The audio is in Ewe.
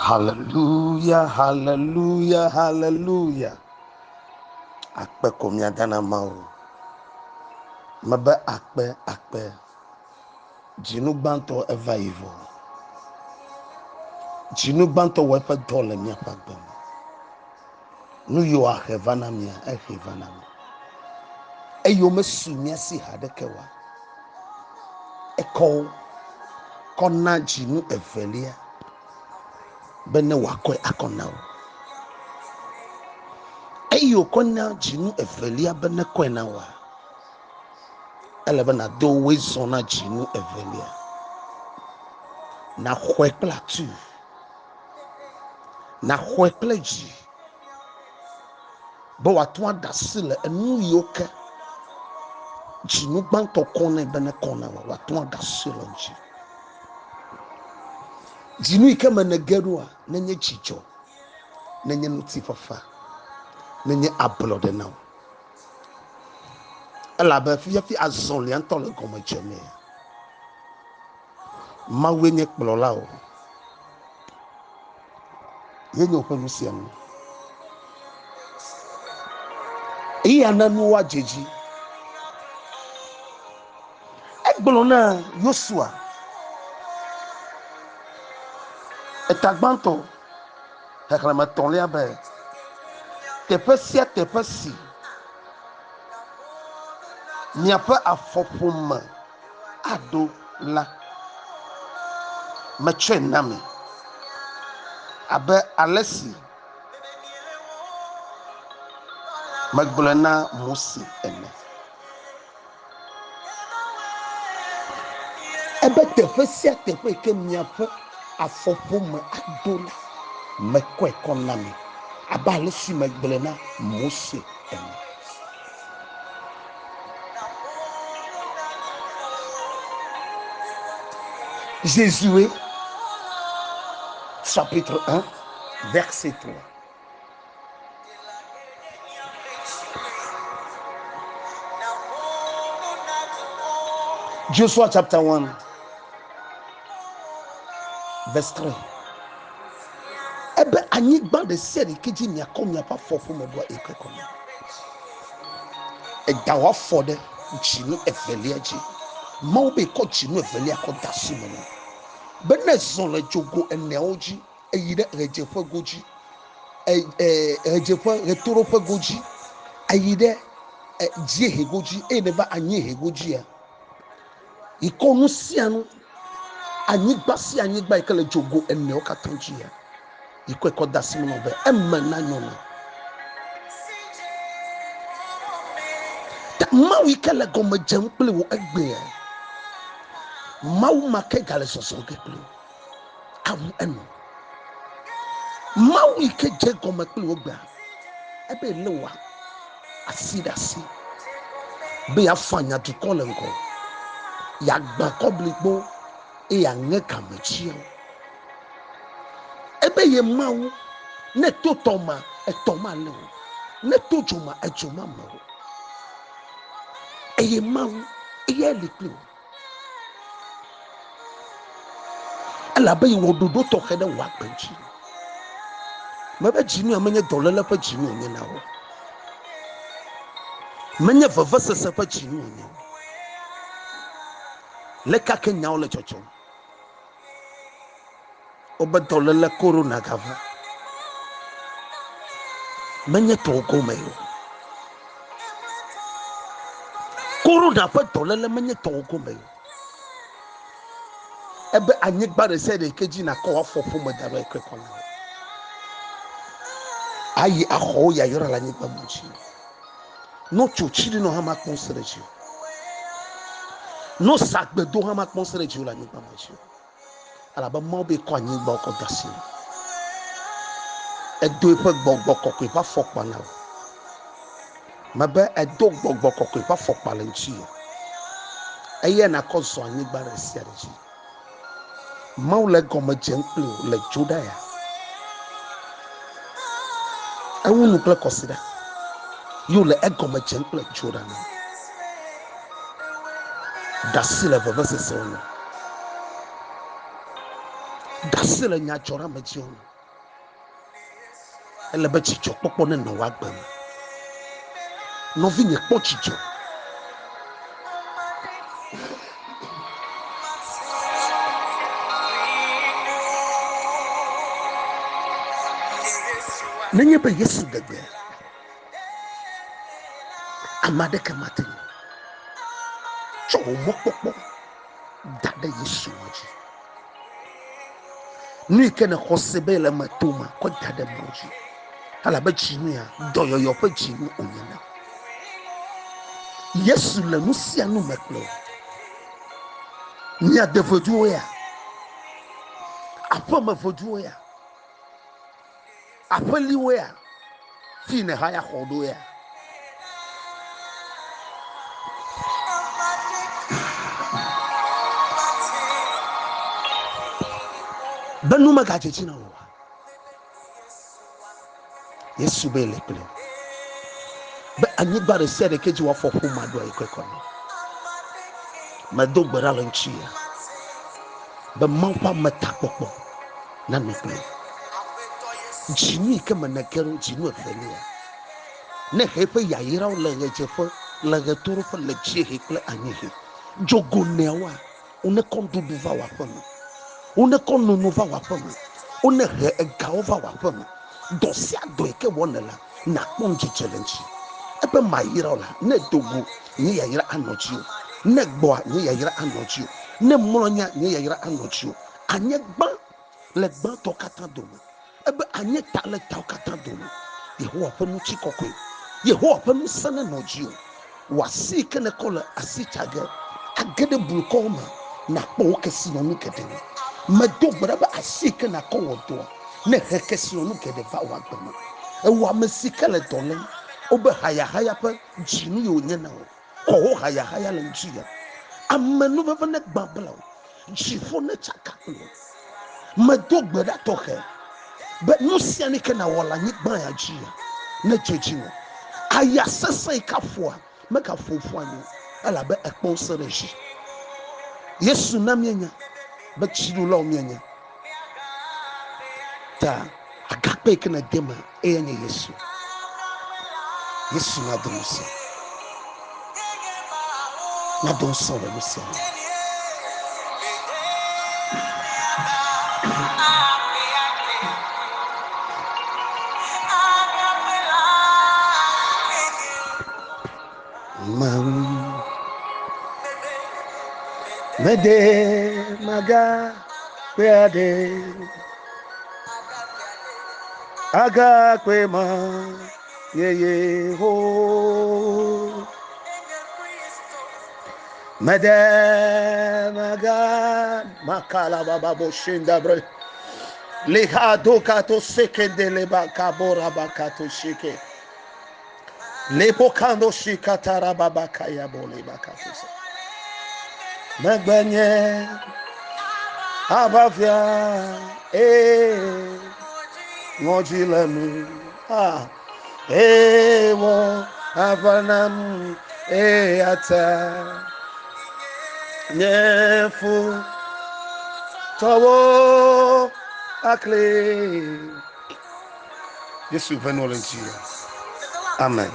Hallelujah, hallelujah, hallelujah. Akpe ko miada na Mawu. Mebe akpe, akpe. Dzinu gbãtɔ eva yi vɔ. Dzinu gbãtɔ wɔ eƒe dɔ le míaƒe agbe me. Nu yi wòahe va na mía, ehe va na mí. Eye womesu mía si haɖeke oa, ekɔ wo kɔ na dzinu evelia be ne wòakɔe akɔ na wò. Eye wòkɔ na dzinu evelia be nekɔe na wòa, ele be nàdo woe zɔ na dzinu evelia. Nàxɔe kple atu. Nàxɔe kple dzi be wòate ŋu aɖe asi le enu yiwo ke dzinu gbãtɔ kɔ nɛ be nekɔ na wò, wòate ŋu aɖe asi le eŋuti. Dzinu yi ke me nège ɖoa, nenye dzidzɔ, nenye ŋutifafa, nenye ablɔɖe na wò. Elabe fifiafi azɔlia ŋutɔ le gɔme dzemea. Mawue nye kplɔla o. Ye nye woƒe nu sia nu. Eya na nuwo adze dzi. Egblɔ na Yosua, eta gbãtɔ, xexlẽme etɔ̃lia be, Teƒe sia teƒe si miaƒe afɔƒome aɖo la, metsɔe na mi, abe ale si megblɔe na Mose ene. Ebe teƒe sia teƒe yi ke miaƒe afɔƒome aɖo la, mekɔe kɔ na mi, abe ale si megblɔe na Mose ene. Jésus chapitre 1, verset 3. Joshua chapter 1, verse 3. Ebe anyigba ɖe sia ɖe ke dzi miakɔ miaƒe afɔƒome ɖoa eke kɔme. Eda wò afɔ ɖe dzinu evelia dzi. Mawu be kɔ dzinu evelia kɔ de asi me na. Be ne zɔ le dzogo eneawo dzi, eyi ɖe ɣedzeƒe godzi, e, e, ɣedzeƒe, ɣetoɖoƒe godzi, eyi ɖe e, dziehe godzi, eye neva anyiehe godzia, yi kɔ nu sia nu, anyigba sia anyigba yi ke le dzogo eneawo katã dzia, yi kɔe kɔ de asi me na wò be eme nanyo na. Ta Mawu yi ke le gɔme dzem kpli wò egbea, Mawu ma ke gale zɔzɔ ge kpli wò awu enu. Mawu yi ke dze gɔme kpli wò gbea, ebe lé wò asi ɖe asi be yeafɔ anya dukɔ le ŋgɔ, yeagbã kɔbligbo eye yeaŋe gametsiawo. Ebe ye Mawu, ne to tɔ ma, etɔ ma lé o. Ne to dzo ma, edzo ma me o. Eye Mawu, eyae li kpli wò. Elabe yewɔ ɖoɖo tɔxɛ ɖe wò agbe ŋuti. Mebe dzinua menye dɔléle ƒe dzinu wònye na wò. Menye vevesese ƒe dzinu wònye o. Leke ake nyawo le dzɔdzɔm? Wobe dɔléle korona gava. Menye tɔwò gome o. Korona ƒe dɔléle menye tɔwò gome o. Ebe anyigba ɖe sia ɖe ke dzi nakɔ wò afɔ ƒome da ɖo ekɔe kɔ na wò. Ayi axɔ wò yayra le anyigba ma dzi. No tso tsi ɖi nɔ hã makpɔ ŋusẽ ɖe dzi o. No sa gbedo hã makpɔ ŋusẽ ɖe dzi o le anyigba ma dzi o. Elabe Mawu be kɔ anyigba kɔ de asi. Edo eƒe gbɔgbɔ kɔkɔe ƒe afɔkpa na wò. Mebe edo gbɔgbɔ kɔkɔe ƒe afɔkpa le ŋuti. Eya nakɔ zɔ anyigba ɖe sia ɖe dzi. Mawu le egɔme dzem kpli wò le dzoɖa ya. Ewu nu kple kɔsiɖa. Ye wòle egɔme dzem kple dzoɖa na. Ɖe asi le vevesesewo ŋu. Ɖe asi le nyadzɔɖeamedziwo ŋu. Ele be dzidzɔkpɔkpɔ nenɔ wò agbe me. Nɔvinye kpɔ dzidzɔ. Nenye be Yesu ɖe gbea, ame aɖeke mate ŋu tsɔ wò mɔkpɔkpɔ da ɖe Yesu dzi. Nu yi ke nèxɔ se be yele eme tom ma, kɔ da ɖe Mawu dzi. Elabe dzinu ya, dɔyɔyɔ ƒe dzinu wònye na wò. Yesu le nu sia nu me kple wò. Mia de ʋeduwo ya, aƒeme ʋeduwo ya, aƒeliwo ya, fi nèhaya xɔ ɖo ya. Be nu megadze dzi na wò oa? Yesu be le kple be anyigba ɖe sia ɖe ke dzi woafɔ ƒu ma ɖoa yi kɔkɔ nɛ. Medo gbe ɖa le ŋuti ya be Mawu ƒe ametakpɔkpɔ nanɔ kple dzinu yi ke me nège ɖo dzinu evelia. Ne he eƒe yayrawo le ɣedzeƒe, le ɣetoɖoƒe, le dziehe kple anyiehe. Dzogo neawoa, wonekɔ nuɖuɖu va wò aƒe me, wonekɔ nono va wò aƒe me, wonehe egawo va wò aƒe me. Dɔ sia dɔ yi ke wɔm nèlea, nàkpɔ ŋudzedze le eŋuti. Ebe mayra wò la, ne èdo go, nye yayra anɔ dziwò. Ne ègbɔa, nye yayra anɔ dziwò. Ne èmlɔ anyia, nye yayra anɔ dziwò. Ànye gbã le gbãtɔwo katã dome. Ebe anye ta le tawo katã dome. Yehowa ƒe ŋutikɔkɔe, Yehowa ƒe ŋusẽ nenɔ dziwò. Wò asi yi ke nèkɔ le asi tsa ge age ɖe blukɔwo me, nàkpɔ wò kesinɔnu geɖewo. Medo gbe ɖa be asi yi ke nàkɔ wɔ dɔa nehe kesinɔnu geɖe va wò agbe me. Ewò ame si ke le dɔ lém, wobe hayahaya ƒe dzinu ye wònye na wò. Xɔ wò hayahaya le ŋutinye. Amenuveve negbã bla wò, dziƒo netsaka kple wò. Medo gbe ɖa tɔxɛ be nu sia nu ke nàwɔ le anyigba ya dzia, nedze dzi wò. Aya sesẽ yi ke aƒoa, megaƒo ƒu anyi o, elabe ekpɔ ŋusẽ ɖe edzi. Yesu na míenya be dziɖulawo míenye. Ta agakpe yi ke nède eme eyae nye Yesu. Yesu nado ŋusẽ. Nado ŋusẽ le nu sia me. Mawu mede maga kpe aɖe agakpe ma yeye ho mede maga makala baba bo shindabre liha dokato sekendele bakabora bakato shike Lepokando shikatara baba kaya bole bakatuse. Megbenye abafia ee ŋɔdzi le nu ah ee wɔ aʋa nam ee ata nye fu tɔwo akli. Yesu ƒe nu le dzi. Amen.